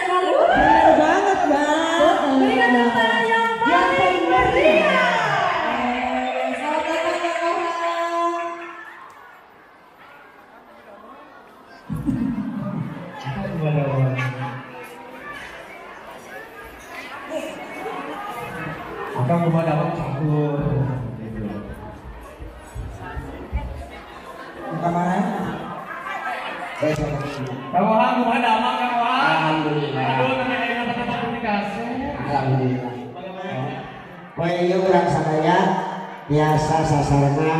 sekali. Benar banget, Mbak. Berikan tepuk tangan yang paling meriah. Selamat datang Kang Ohang. Akang kumaha damang cakur. Kamana? Kang Ohang kumaha damang Kang Ohang? Alhamdulillah. Aduh, namanya ayeuna tetap komunikasi. Alhamdulillah. Poe ieu urang sadaya biasa sasarana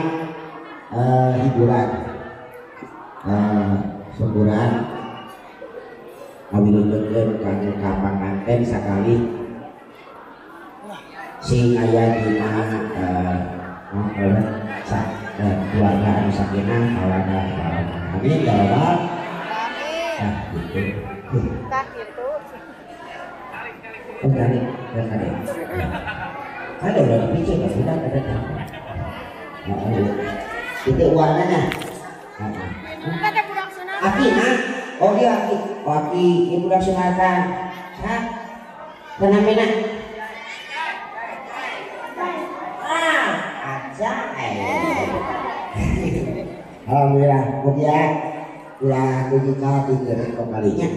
hiburan. Hiburan ngawilujengkeun kanggo ka panganten sakali sing aya dina keluarga anu sakinah mawaddah warahmah. Amin ya rabbal. Amin. Gitu. Tah gitu. Oh, tadi, ya tadi. Ada udah dipikir ya, sudah ada. Itu warnanya. Aki, nah. Oh dia aki. Oh aki, ibu budak sunatan. Hah? Kenapa? Ah, aja. Alhamdulillah, mugia ulah dugi ka digeureut kembalinya.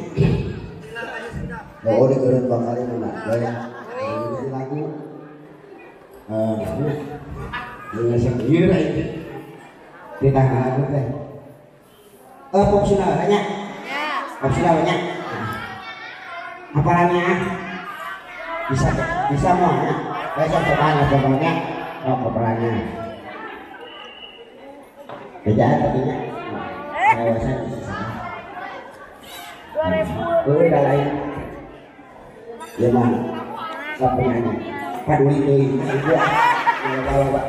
Oh, digeureut kembali mah boleh. Lagu. Eh, sendiri itu. Kita lagu teh. Fungsional nya. Fungsional nya. Apalannya? Bisa bisa mau nya. Besok cobaan cobaannya. Oh, koperannya. Beda tadinya. Kawasan bisa salah. 2000. Udah lain. Ya mah. Sok penyanyi. Paduli deui ibu. Bawa bawa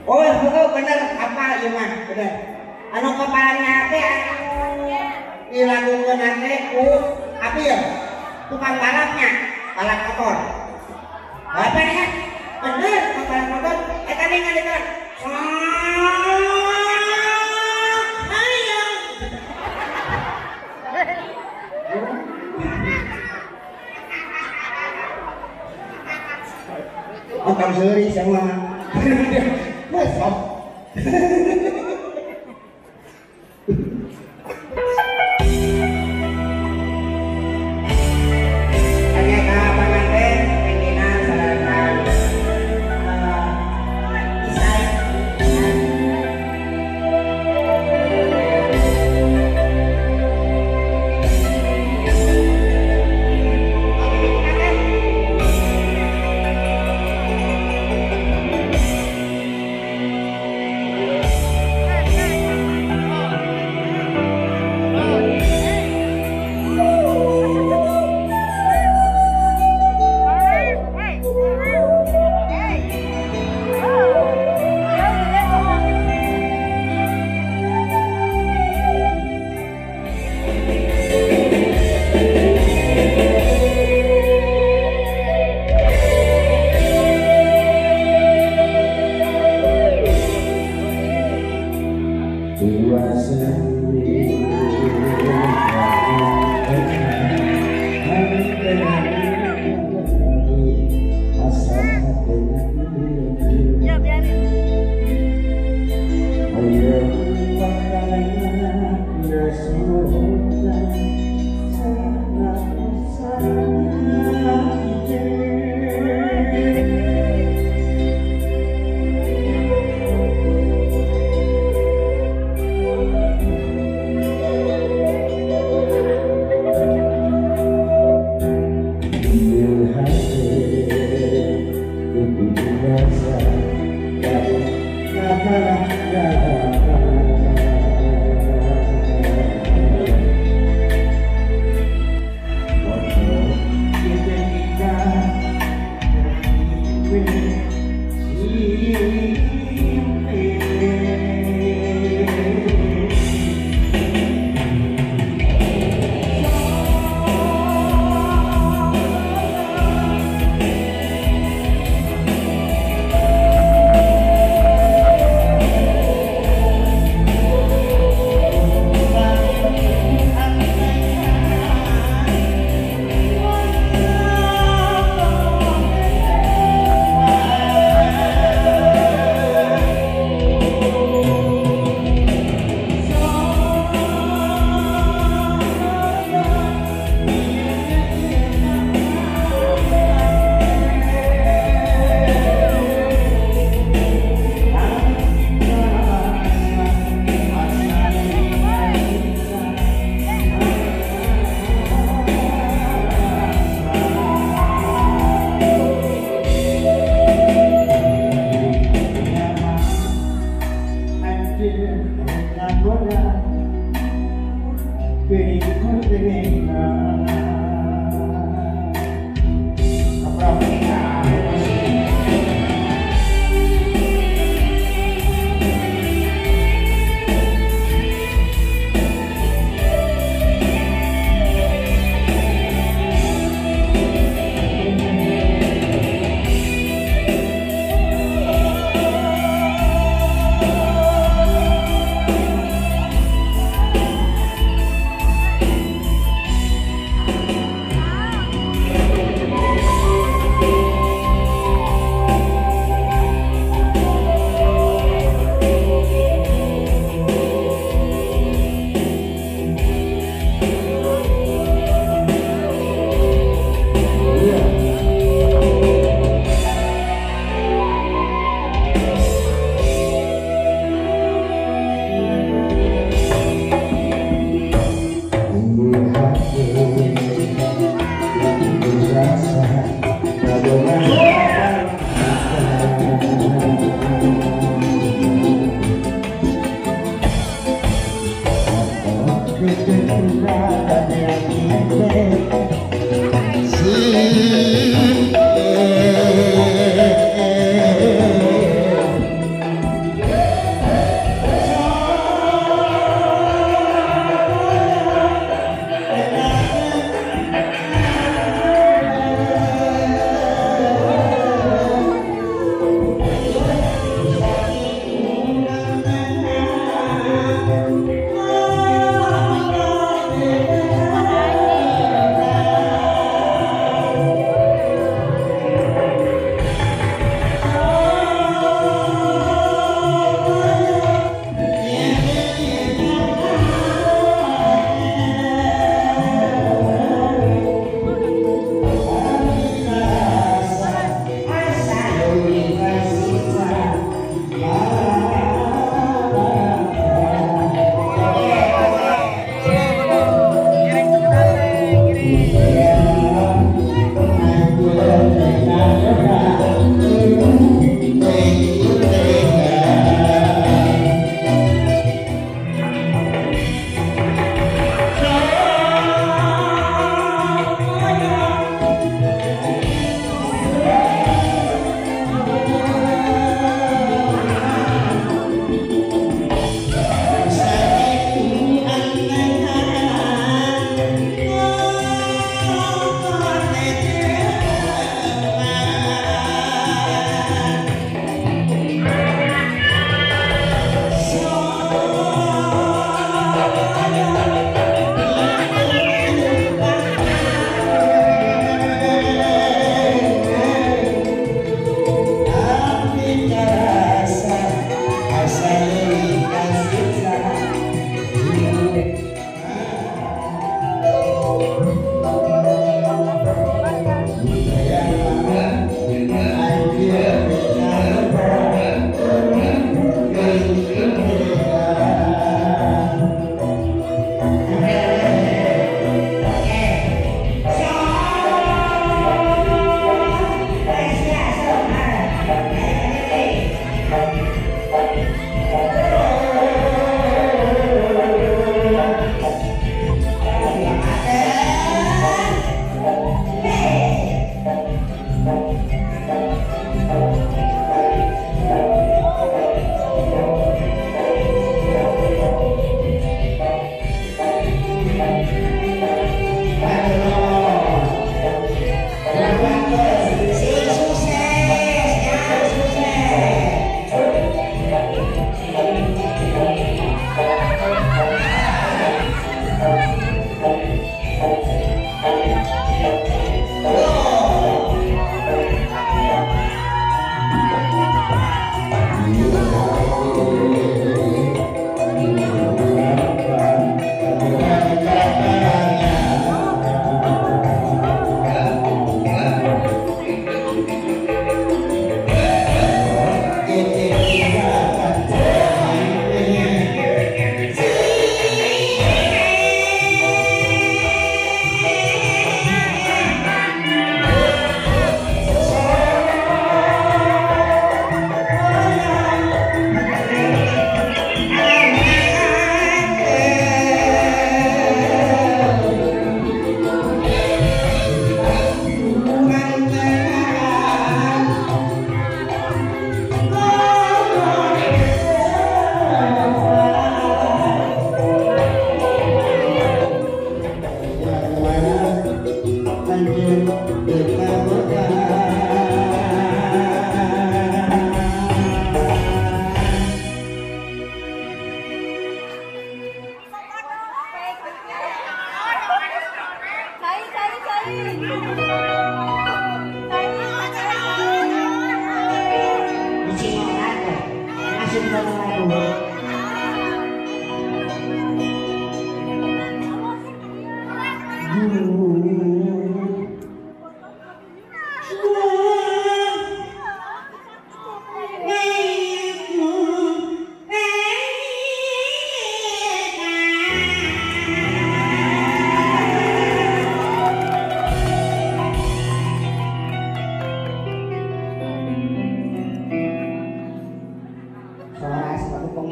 Oh, bener apa ieu mah? Bener. Anu kepalanya teh anu dilakukeun teh ku apa ya? Tukang balapnya, balap motor. Apa nih? Bener, balap motor. Eta nih ngadeukeutan. Hayang. Akang seuri sama. Besok. Ya biarin. Thank you.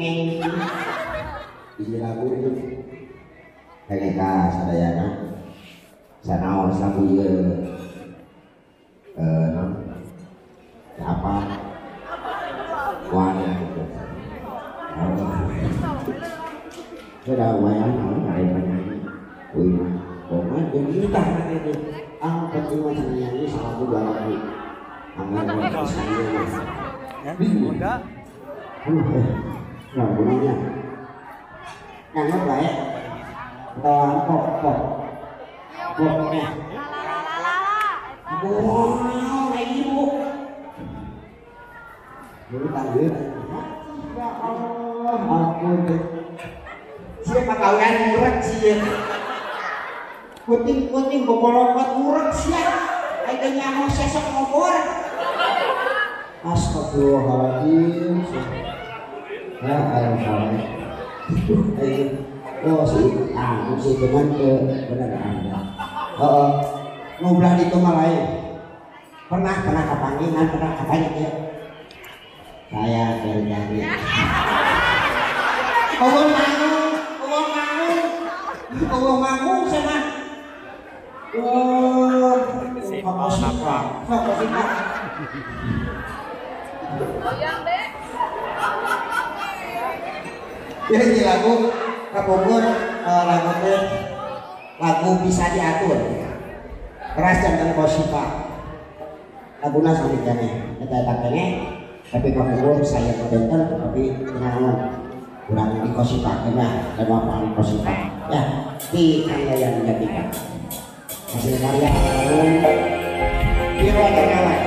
ngeng. Hiji lagu itu. Kene ka sadayana. Sanaos lagu ieu. Naon? Apa? Wah, gitu. Sudah lumayan, naon ari penyanyi. Wih, pokoknya jeung kita nanti ah penting mah nyanyi salagu dua lagu. Anggar bisa ieu. Nah, gunanya. Nganggep lah ya. Pop pop. Popnya. Wow, ibu. Dulu panggil. Ya Allah, ampun. Siapa kawinan murek sih? Kuting-kuting bobolokot murek siap. Ayo nyaho sesok ngobor. Astagfirullahaladzim. Ya, ayo salah. Ayo. Oh sih, ah, sih teman ke benar ada. Heeh. Nu belah ditu mah lain. Pernah kapanggihan, pernah kapanggih ya. Saya dari. Oh manggung sama. Oh, fokus. Jadi lagu kapungkur lagu teh lagu bisa diatur. Keras jangan kosipa. Laguna sami keneh, eta keneh tapi kapungkur saya benten tapi naon kurang di kosipa keneh dan lapangan kosipa. Ya, di Kang Yayan Jatnika. Hasil karya Biro Dermawan.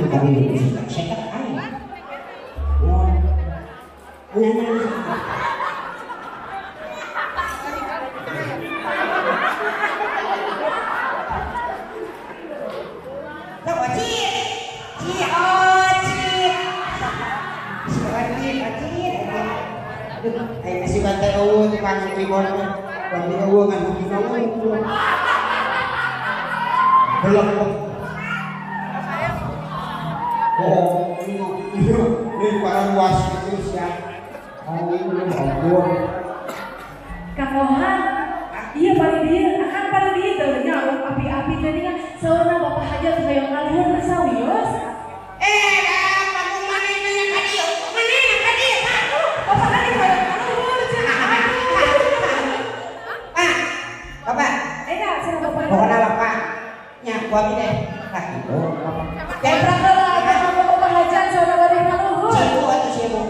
kami sekat aing. Oh. Ayo kasih bantai eueuh tukang keyboard teh. Bang eueuh ngan hukina eueuh. Belum. Oh, ini para luas itu siap. Aing belum ampun. Kang Ohan, iya paling dieu, akan paling dieu teh nya api-api teh kan saurna Bapak Hajat hoyong kaluhur teh sawios. Eh, dah panggung maneh nanya ka dieu. Maneh ka dieu, Pak. Bapak kan hoyong kaluhur cenah. Pak, Bapak. Eh, dah cenah Bapak. Pokona Bapak nya ku abi teh. Tah kitu Bapak. Kontrak heula atuh Bapak Hajat saurna bade kaluhur. Cibu atuh cibu.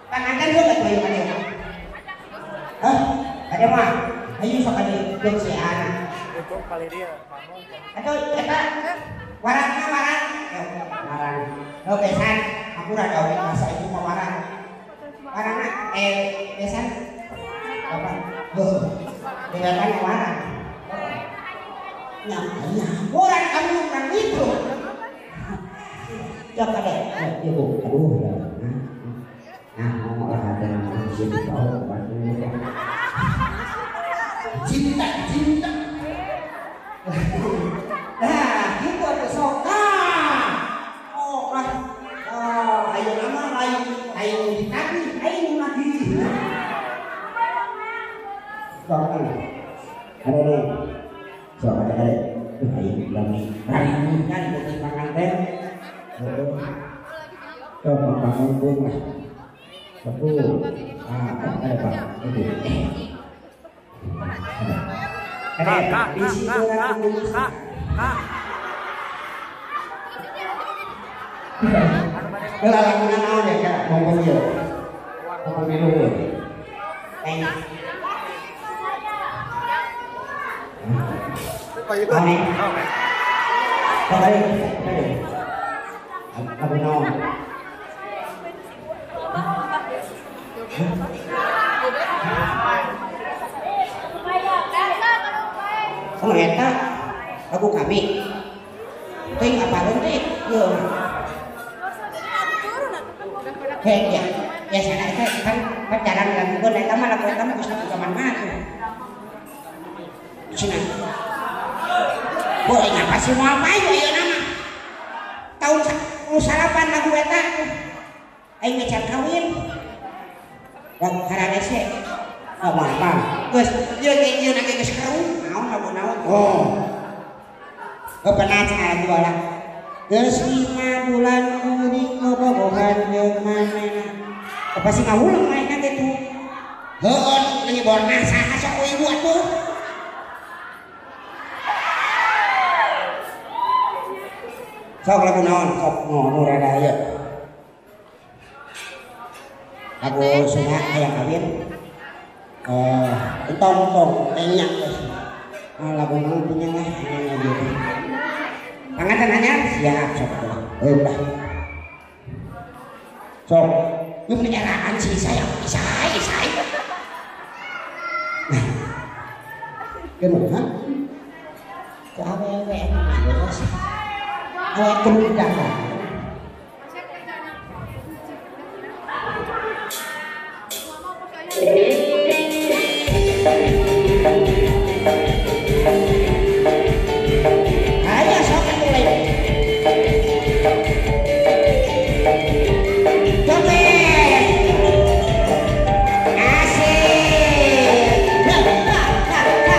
Panganten heula atuh ayo ka dieu. Hah? Ada mah. Ayo sok ka dieu jeung si anak. Aduh, eta warangna warang. Warang. Oh, besan. Aku rada we bahasa ieu mah warang. Warangna besan. Apa? Heuh. Dengarkan warang. Nya, orang kamu bukan itu. Cok ada. Ibu, aduh ya. Nah, mau ada jadi tahu cinta, cinta. Nah, gitu ada sok. Oh, lah. Oh, ayo nama lain, ayo ditagih, ayo lagi. Sok ada. Ada dong. Sok ada ada. Ayo lami. Rami kan bukti panganten. Sok panggung lah. Satu. Ah, ada Pak. Itu. Ada di situ Heula laguna naon ya Kak? Ngomong ieu. Ngomong di luhur. Teng. Lagu naon? Oh eta lagu kami. Teuing apaleun teh? Ieu. Heh ya. Ya sana eta kan pacaran lagukeun eta mah lagu eta mah geus zaman mana tuh. Cenah. Boleh ngapa sih moal payu ieu nama. Tahun 98 lagu eta. Aing ngecar kawin. Lagu hararese. Apa-apa. Geus ieu ge ieu na ge geus keruh. Naon lagu naon? Oh. Kepenat saya jualan. Geus 5 bulan kuring bobogohan jeung manehna. Pasti ngahuleng manehna gitu. Heueun nyiborna saha sok ku ibu atuh. Sok lagu naon? Sok nu rada ieu. Lagu Sunda hayang kawin. Entong-entong tenya geus. Lagu naon punya lah anu gitu. Panganten anyar siap sok atuh. Heuh lah. Sok lu menyerahkan sih saya saya. Kenapa? Ku awewe geus. Awewe kerudang. Ayo sok atuh lain. Joget. Asik. Ha, ha, ha, ha.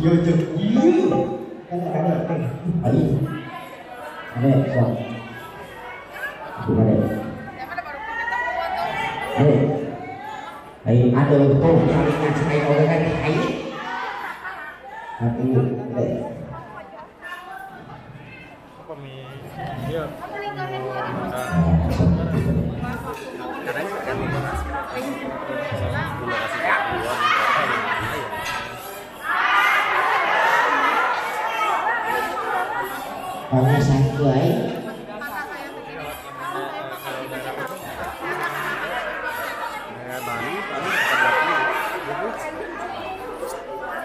Yo jeung ieu. Ayo. Ayo, sok. Gimana? Ayo. Ayo, aduh, tuh, salingan saya oge kan ayo. Aduh, Kamu satu ay.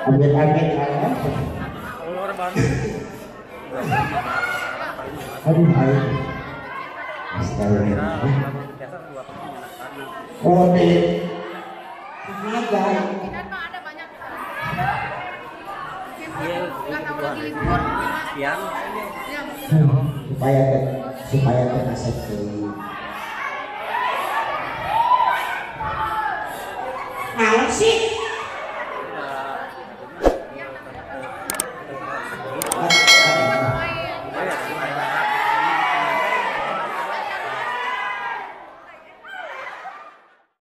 Amit-amit aduh, ayo. Astagfirullah. Oh, deh. Supaya kena satu. Naon sih?